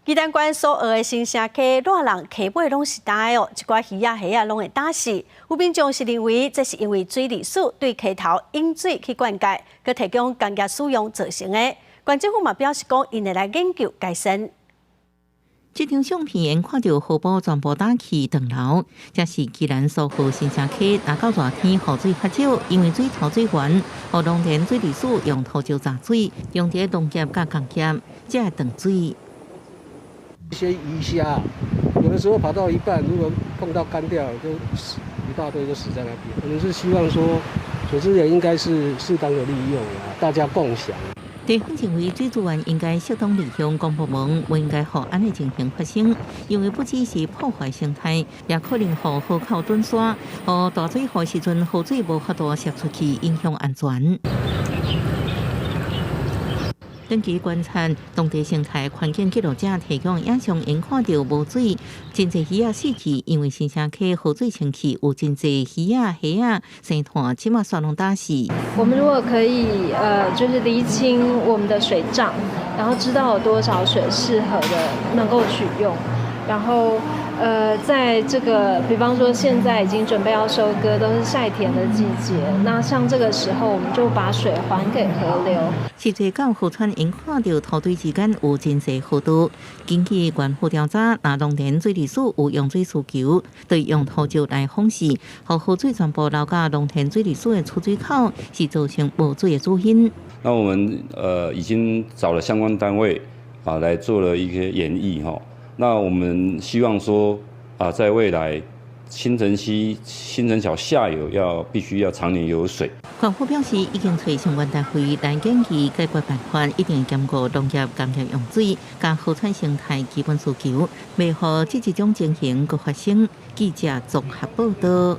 宜蘭縣蘇澳的新城溪熱人溪尾攏是焦的哦，一寡魚仔蝦仔攏會焦死。有民眾是認為這是因為水利署對溪頭引水去灌溉，閣提供工業使用造成的。縣政府嘛表示講，𪜶會來研究改善。這張相片看著河埔全部焦去斷流，這是宜蘭蘇澳新城溪，若到熱天雨水較少，因為水頭水源，予農田水利署用塗石閘水，用佇農業佮工業，才會斷水。一些魚蝦，有的時候跑到一半，如果碰到乾掉，就死一大堆，就死在那邊。我們是希望說，水資源應該是適當的利用啊，大家共享。地方認為水資源應該適當利用，公部門毋應該予按呢情形發生，因為不只是破壞生態，也可能予河口頓沙，予大水雨時陣河水無法度泄出去，影響安全。長期觀察當地生態環境記錄者提供影像，𪜶看著無水，真濟魚仔死去，因為新城溪河水清去，有真濟魚仔蝦仔生團，這馬煞攏焦死。我們如果可以，就是釐清我們的水帳，然後知道有多少水適合的能夠取用，然後，在這個，比方說現在已經準備要收割，都是曬田的季節，那像這個時候，我們就把水還給河流。實際到河川𪜶看著土堆之間有真濟河道，根據縣府調查，若農田水利署有用水需求，對用塗石來封死，予河水全部流到農田水利署的出水口，是造成無水的主因。那我們已經找了相關單位啊來做了一些研議哈。那我們希望說啊，在未來新城溪、新城橋下游要必須要常年有水。縣府表示，已經揣相關單位來研議解決辦法，一定會兼顧農業、工業用水，佮河川生態基本需求，袂予這一種情形閣發生。記者綜合報道。